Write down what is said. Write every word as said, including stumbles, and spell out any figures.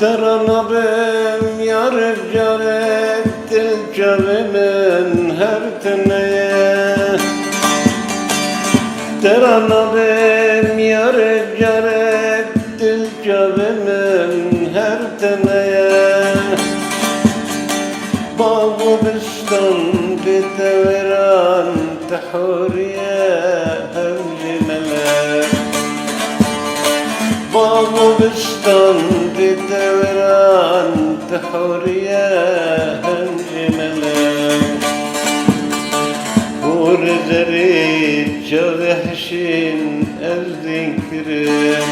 Te re nabêm yarek carek, dil çavê min her tune ye. Te re nabêm yarek carek, dil çavê min her tune ye. Bav û bistan bê te wêran, te hûriye hem jî melek. Bav û bistan bê te wêran, te hûriye hem jî melek. Hûrê zerî çavê hişîn ez dîn kirim.